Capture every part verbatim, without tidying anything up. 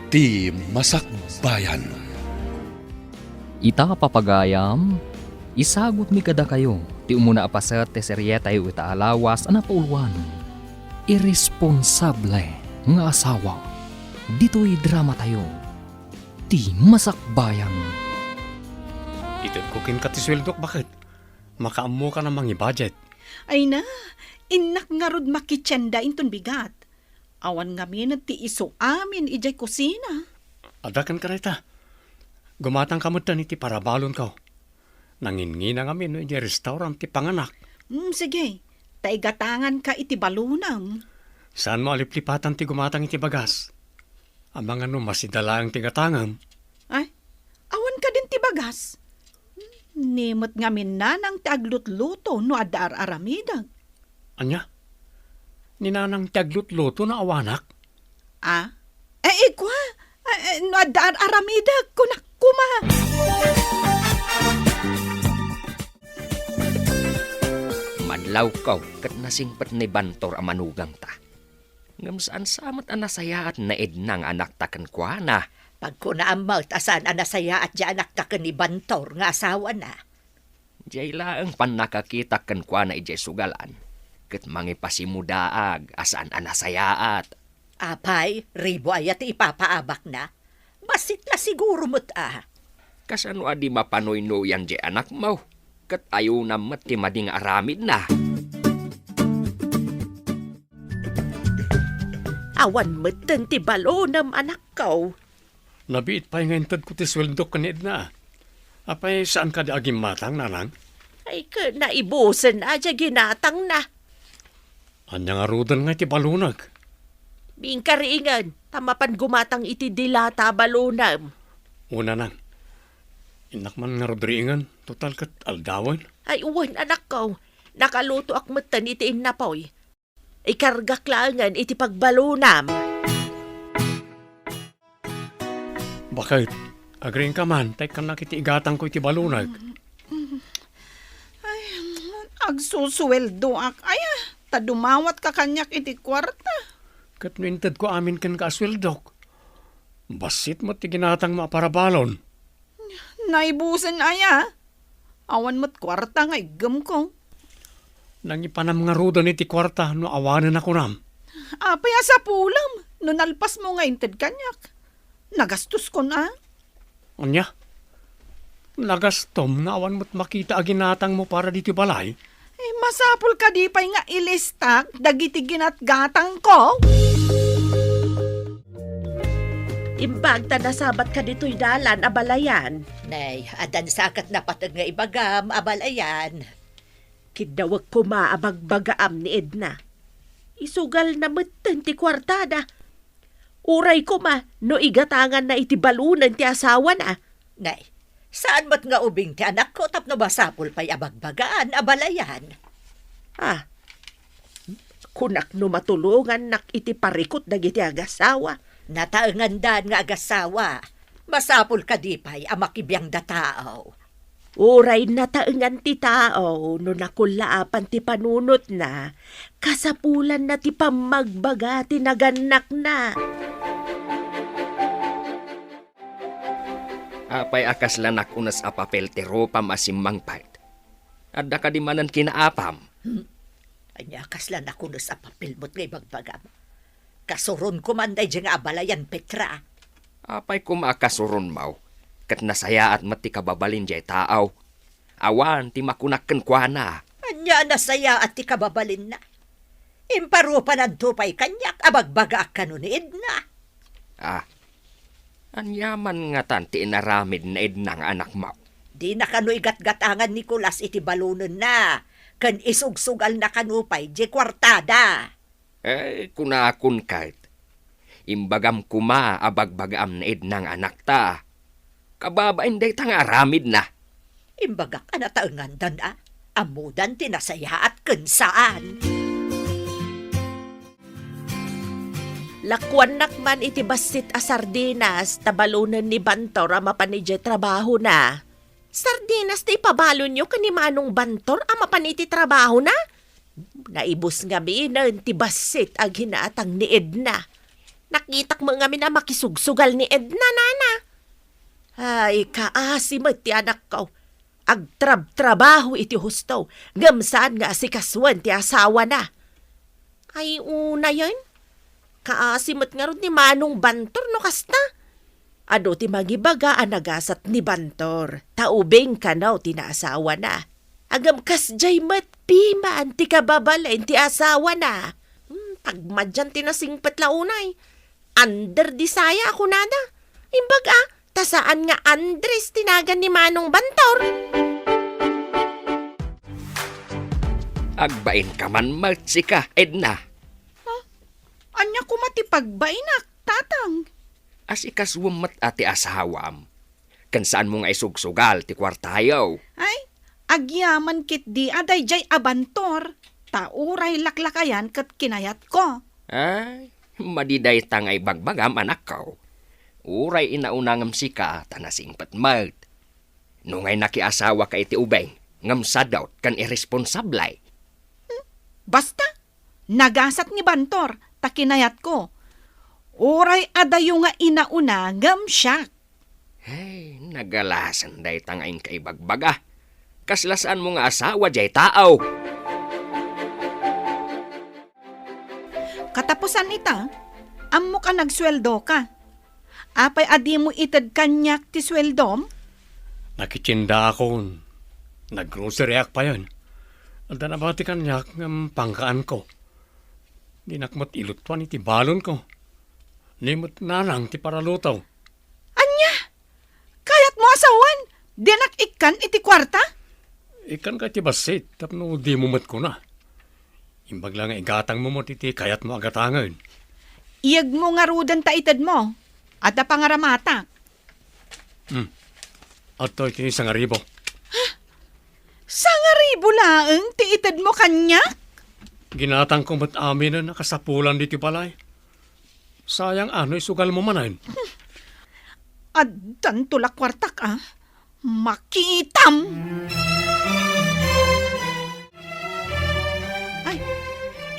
Ti Masakbayan. Ita, papagayam, isagutmi kadakayo ti umuna a paset ti serietayo ita a lawas a napauluan, Irresponsable nga Asawa. Ditoy dramatayo, Ti Masakbayan. Itedko kenka ti sueldok, baket. Makaammokan a mangi-budget. Ay na, innak ngarud makitienda inton bigat. Awan ngamin ti isu amin idiay kusina. Adda kenka dayta. Gumatangka metten iti parabalonko. Nanginngina ngamin no idiay restaurant ti panganak. Hmm, sige. Ta igatanganka iti balonam. Saanmo a liplipatan ti gumatang iti bagas? Amangan no masida laeng ti gatangem. Ay, awan kadin ti bagas? Ni met ngamin nanang ti aglutluto no adda ar-aramidek. Ania? Ni nanang ti aglutluto no awanak? Ah? Eh, ikua? Eh, eh, no adda ar-aramidek, kunak koma. Madlawko ket nasingpet ni Bantor a manugangta. Ngem saan sa met a nasayaat ni Edna nga anakta kenkuana. Pagkunaam met a saan a nasayaat ti anakta ken ni Bantor nga asawana. Diay laeng pannakakitak kenkuana idiay sugalan, ket mangipasimudaag a saan a nasayaat. Apay, ribu aya ti ipapaabakna? Bassit la siguro met a. Kasano a di mapanuynuyan diay anakmo? Ket ayonam met ti madi nga aramidna. Awan metten ti balonem, anakko. Nabiit pay nga intedko ti sueldok ken ni Edna. Apay, saan kadi agimmatang, nanang? Ay, ket naibusen a diay ginatangna. Ania ngaruden nga iti balonek? Biingka riingen, ta mapan gumatang iti dilata a balonem. O, nanang. Innak man ngarud riingen, total ket aldawen. Ay, wen, anakko. Nakalutoak metten iti innapoy. Ikargak laengen iti pagbalonam. Baket, agriingka man, ta ikkannak iti igatangko iti balonek. Ay, agsusueldoak aya, ta dumawatka kaniak iti kuarta. Ket no intedko amin kenka a sueldok, bassit met ti ginatangmo a parabalon. Naibusen aya? Awan met kuarta nga iggemko. Nangipanam ngaruden iti kuarta no awanen a kunam. Apay a sapulem no nalpasmo nga inted kaniak? Nagastoskon a? Ania? Nagastom nga awan met makita a ginatangmo para ditoy balay? Eh, masapul kadi pay nga ilistak dagiti ginatgatangko? Imbag ta nasabatka ditoy dalan a balayan. Nay, addan sa ket napateg nga ibagam a balayan. Kiddawek koma a bagbagaam ni Edna. Isugalna metten ti kuartada. Uray koma no igatanganna iti balonen ti asawana. Nay, saan met nga ubing ti anakko tapno masapul pay a bagbagaan a balayan. Ah, kunak no matulongannak iti parikut dagiti agasawa. Nataengandan nga agasawa. Masapul kadi pay a makibiangda tao. Uray nataengan ti tao no nakullaapan ti panunotna, kasapulanna ti pammagbaga ti nagannakna. Apay a kasla nakunes a papel ti rupam a simmangpet? Adda kadi manen kinaapam? Hmm. Ania kasla nakunes a papel met nga ibagbagam? Kasuronko man daydiay nga abalayan, Petra. Apay koma a kasuronmo? Ket nasayaat met ti kababalin diay tao. Awan ti makunak kenkuana. Ania a nasayaat ti kababalinna? Imparupananto pay kaniak a bagbagaak kano ni Edna. Ah, ania man ngatan ti inaramid ni Edna nga anakmo? Dina kano igatgatangan ni Nicolas iti balonenna, ken isugsugalna kano pay diay kuartada. Eh, kunakon ket, imbagam koma a bagbagaam ni Edna nga anakta. Kababain dayta nga aramidna. Imbagak a nataengandan a, ammodan ti nasayaat ken saan. Lakuannak man iti bassit a sardinas ta balonen ni Bantor a mapan idiay trabahona. Sardinas ti ipabalonyo ken ni Manong Bantor a mapan iti trabahona? Naibus ngaminen ti bassit a ginatang ni Edna. nakitak met ngamin a makisugsugal ni Edna, nana. Ay, kaasi met ti anakko. Agtrabtrabaho iti husto, ngem saan nga asikasuen ti asawana. Ay, unayen, kaasi met ngarud ni Manong Bantor no kasta. Adu ti mangibaga a nagasat ni Bantor, ta ubing kano ti naasawana. Ngem kasdiay met piman ti kababalin ti asawana. Hmm, pagmadian ti nasingpet la unay. Under di saya a kunada. Imbag a, ta saan nga Andres ti nagan ni Manong Bantor. Agbainka man met sika, Edna. Ha? Ania koma ti pagbainak, Tatang? Asikasuem met a ti asawam. Ken saanmo nga isugsugal ti kuartayo. Ay, agyaman ketdi a daydiay a Bantor, ta uray laklakayan ket kinayatko. Ay, madi dayta nga ibagbagam, anakko. Uray inauna ngem sika ta nasingpet met. Nungay nakiasawaka iti ubing, ngem sadot ken irresponsable. Hmm, basta, nagasat ni Bantor, ta kinayatko. Uray adayo nga inauna, ngem siak. Ay, nagalasan dayta nga inka ibagbaga. Kasla saanmo nga asawa diay tao. Katapusan ita, ammok a nagsueldoka. Apay a dimo ited kaniak ti sueldom? Nakitiendaakon. Naggroceryak payen. Adda nabati kaniak ngem pangkaanko. Dinak met ilutuan iti balonko. Ni met nanang ti paraluto. Ania? Kayatmo a sawen? Dinak ikkan iti kuarta? Ikkanka iti bassit tapno dimo met kuna. Imbag la nga igatangmo met iti kayatmo a gatangen. Iyegmo ngaruden ta itedmo. Adda pangaramatak. Hmm. Adtoy ti sangaribu. Sangaribu laeng ti itedmo kaniak? Ginatangko met aminen a kasapulan ditoy balay. Sayang a no isugalmo manen. Addanto la kuartak a. Makitam! Ay,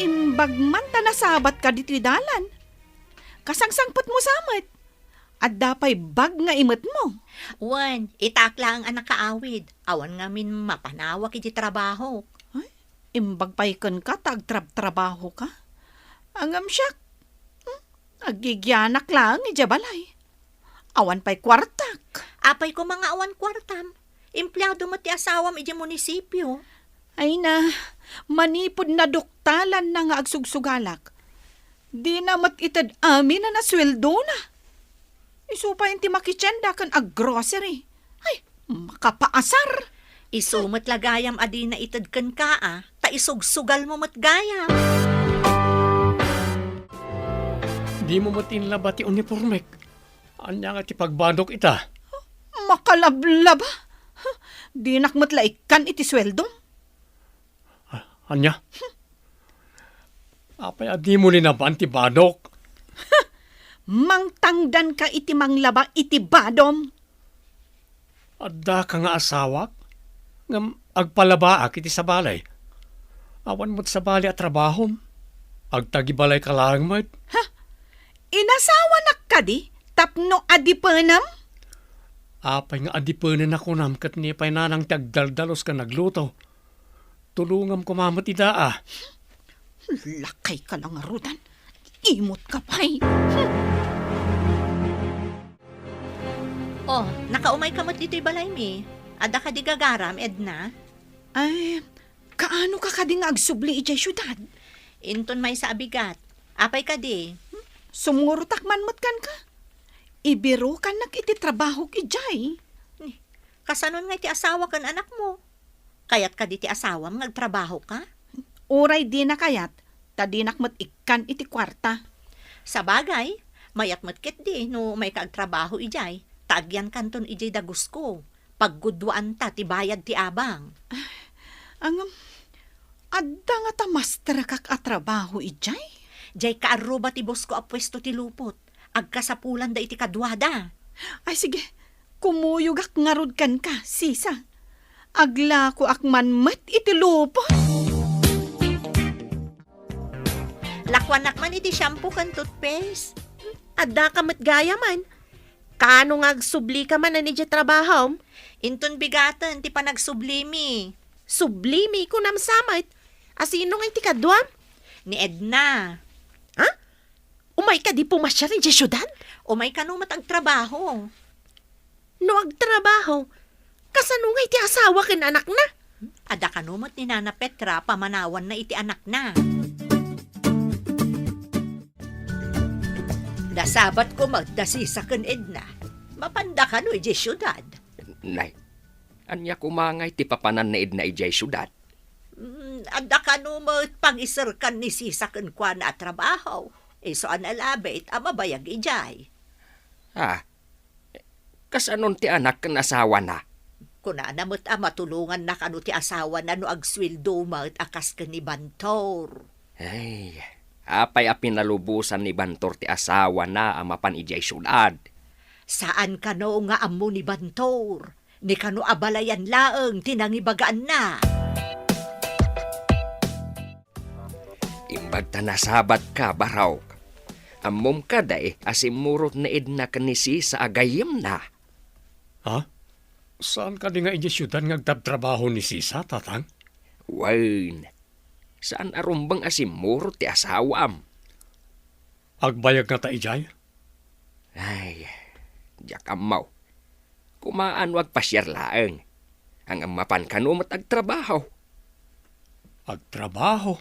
imbag man ta nasabatka ditoy dalan. Kasangsangpetmo sa met. Adda pay bag nga imetmo. Wen, itaak laeng a nakaawid. Awan ngamin mapanawak iti trabahok. Ay, imbag pay kenka ta agtrabtrabahoka. Ngem siak, hmm, agigianak laeng idiay balay. Awan pay kuartak. Apay koma nga awan kuartam? Empleado met ti asawam idiay munisipio. Ay na, manipud naduktalanna nga agsugsugalak. Dina met ited aminen a sueldona. Isu pay ti makitienda ken aggrocery. Ay, makapaasar! Isu met la gayam a dina ited kenka a, ta isugsugalmo met gayam. Dimo met inlaba ti unipormek. Ania nga ti pagbadok ita? Makalablaba? Dinak met la ikkan iti sueldom. Ah, ania? Apay a dimo linaban ti badok? Mangtangdanka iti manglaba iti badom. Addaka nga asawak, ngem agpalabaak iti sabali. Awan met sabali a trabahom. Agtagibalayka laeng met. Ha? Inasawanak kadi tapno adipenem? Apay nga adipenen a kunam ket ni pay nanang ti agdaldalus ken agluto? Tulongam koma met ida a. Lakayka la ngaruden. Imutka pay. Hmm. Oh, nakaumayka met ditoy balaymi. Adda kadi gagaram, Edna? Ay, kaanoka kadi nga agsubli idiay siudad? Inton maysa a bigat. Apay kadi? Hmm? Sumurotak man met kenka. Ibirokannak iti trabahok idiay. Ni, kasanon nga iti asawa ken anakmo? Kayat kadi ti asawam nga agtrabahoka? Uray dina kayat, ta dinak met ikkan iti kuarta. Sabagay, mayat met ketdi no umayka agtrabaho idiay, ta agyankanton idiay dagusko. Pagguduaanta ti bayad ti abang. Ngem, adda ngata masterkak a trabaho idiay? Diay kaarruba ti bosko a puesto ti lupot. Agkasapulanda iti kaduada. Ay, sige. Kumuyogak ngarud kenka, sisa. Aglakoak man met iti lupot. Lakuanak man iti shampoo ken toothpaste. Addaka met gayamen. Kaano nga agsublika manen idiay trabahom? Inton bigaten ti panagsublimi. Sublimi, kunam sa met. A sino ngay ti kaduam? Ni Edna. Ha? Umay kadi pumasiar idiay siudad? Umay kano met agtrabaho. No agtrabaho, kasano ngay ti asawa ken anakna? Adda kano met ni Nana Petra pamanawanna iti anakna. Nasabatko met da Sisa ken Edna. Mapanda kano idiay siudad? Nay, ania koma ngay ti papanan ni Edna idiay siudad? Mm, adda kano met pangiserkan ni Sisa kenkuana a trabaho. Isu a nalabit a mabayag idiay. Ah, kasanon ti anak ken asawana? Kunana met a matulonganna kano ti asawana no agsueldo met a kas ken ni Bantor. Ay, apay a pinalubosan ni Bantor ti asawana a mapan idiay siudad? Saan kano nga ammo ni Bantor, ni kano a balayan laeng ti nangibagaanna. Imbag ta nasabatka, Barok. Ammom kadi a simmurot ni Edna ken ni Sisa a gayyemna? Ha? Saan kadi nga idiay siudad nga agtabtrabaho ni Sisa, Tatang? Wen, saan a rumbeng a simmurot ti asawam. Agbayag ngata idiay? Ay, diak ammo. Kumaano agpasiar laeng. Ngem mapan kano met agtrabaho. Agtrabaho?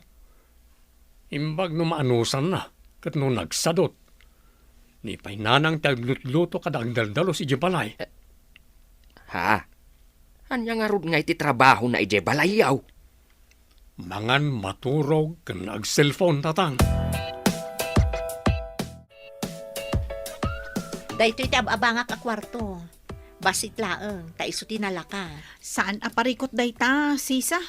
Imbag no maanusanna, ket no nagsadut. Ni pay nanang ti aglutluto kada agdaldalus idiay balay. Ha? Ania ngarud ngay ti trabahona idiay balayyo? Mangan, maturog, ken agselpon, Tatang. Daytoy ti ab-abangak a kuarto. Bassit laeng, ta isu ti nalaka. Saan a parikut dayta, Sisa.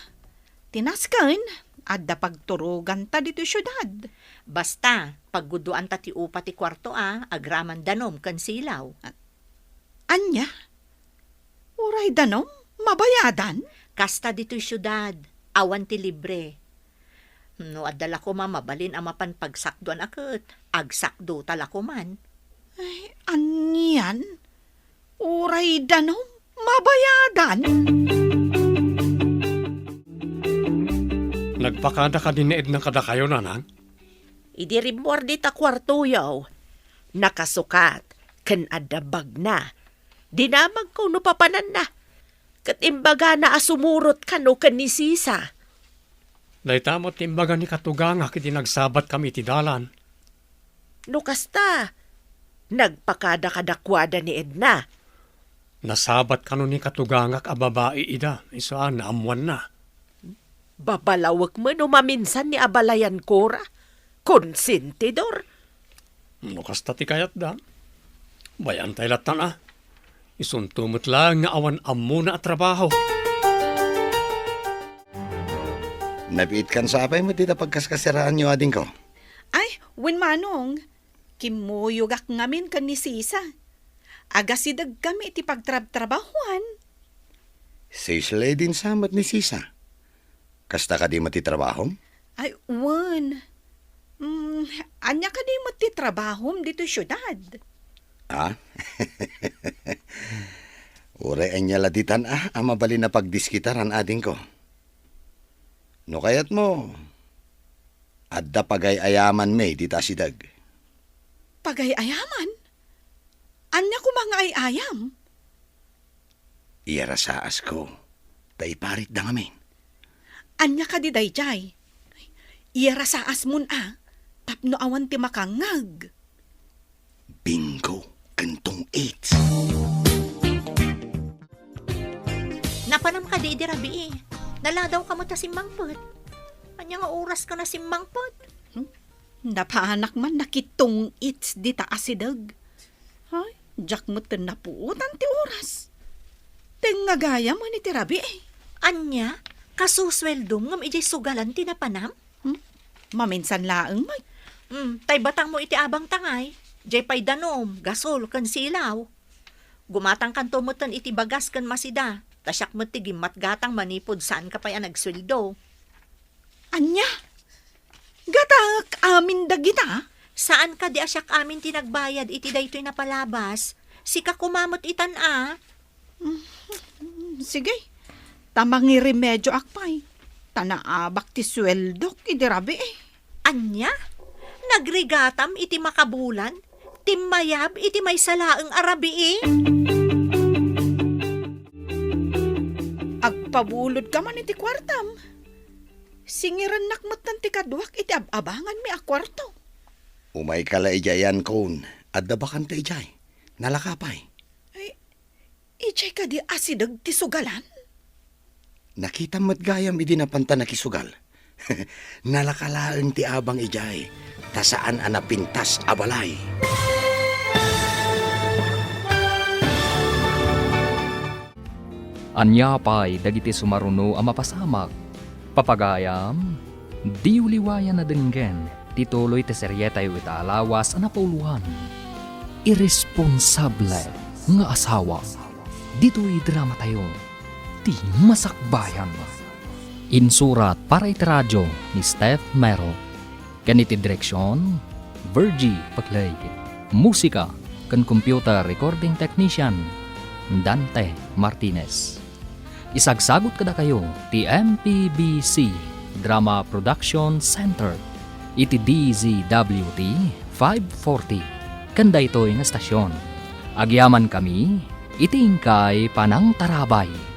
Ti nasken, adda pagturoganta ditoy siudad. Basta, paggudoanta ti upa ti kuarto a, agraman danom ken silaw. A-, ania? Uray danom, mabayadan? Kasta ditoy siudad, awan ti libre. No adda la koma mabalin a mapan pagsakdoan a ket, agsakdota la koman. Ay, anian? Uray danom, mabayadan? Nagpakada kadi ni Edna kadakayo, Nanang? Idi rimmuar dita kuartoyo, nakasukat ken adda bagna. Dinamagko no papananna, ket imbagana a sumurot kano ken ni Sisa. Dayta met ti imbaga ni katugangak idi nagsabatkami iti dalan. No kasta, nagpakada kadakuada ni Edna. Nasabat kano ni katugangak a babai ida, isu a naammoanna. Babalawek met no maminsan ni abalayan kora. Konsentidor. No kasta ti kayatda, bay-antay lattan a. Isunto met laeng nga awan ammona a trabaho. Nabiitkan sa apay met dita pagkaskasiraanyo, adingko? Ay, wen, Manong. Kimmuyogak ngamin ken ni Sisa. Agasidegkami iti pagtrabtrabahoan. Sisle din sa met ni Sisa. Kasta kadi met ti trabahom? Ay, wen. Mm, ania kadi met ti trabahom ditoy siudad? Ah? Uray ania la ditan a, a mabalin a pagdiskitaran, adingko. No kayatmo, adda pagay-ayamanmi dita asideg. Pagay-ayaman? Ania koma nga ay-ayam? Iyarasaasko, ta iparitda ngamin. Ania kadi daydiay? Iyarasaasmon a, tapno awan ti makangngeg. Bingo ken tong-its. Napanam kadi idi rabii? Naladawka met a simmangpet. Ania nga oraska a simmangpet? Hmm? Napanak man nakitong-its dita asideg. Ay, diak met napuotan ti oras. Tengnga gayam iti rabii. Ania? Kasusueldom ngem idiay sugalan ti napanam? Hmm? Maminsan laeng met. Hmm, tay batangmo iti abang tangay. Diay pay danom, gasol, ken silaw. Gumatangkanto metten iti bagas ken masida, ta siak met ti gimmatgatang manipud saanka pay a nagsueldo. Ania? Gataek amin dagita? Saan kadi a siak amin ti nagbayad iti daytoy napalabas? Sika koma met itan a. Sige, ta mangirimedioak pay, ta naabak ti sueldok idi rabii. Ania? Nagrigatam iti makabulan? Timmayab iti maysa laeng a rabii? Agpabulodka man iti kuartam. Singirennak metten ti kaduak iti ab-abanganmi a kuarto. Umayka la idiay, Ancon. Adda bakante idiay. Nalaka pay. Ay, idiay kadi asideg ti sugalan? Nakitam met gayam idi napanta nakisugal. Nalaka laeng ti abang idiay, ta saan a napintas a balay. Ania pay dagiti sumaruno a mapasamak? Papagayam, diyo liwayan a denggen ti tuloy ti serietayo ita a lawas a napauloan, Iresponsable nga Asawa. Ditoy dramatayo, Ti Masakbayan. Insurat para iti radio ni Steph Mero. Ken iti direksion, Virgie Pagleg. Musika ken computer recording technician, Dante Martinez. Isagsagut kadakayo ti M P B C Drama Production Center iti D Z W T five forty ken daytoy nga estasion. Agyamankami iti inkay panangtarabay.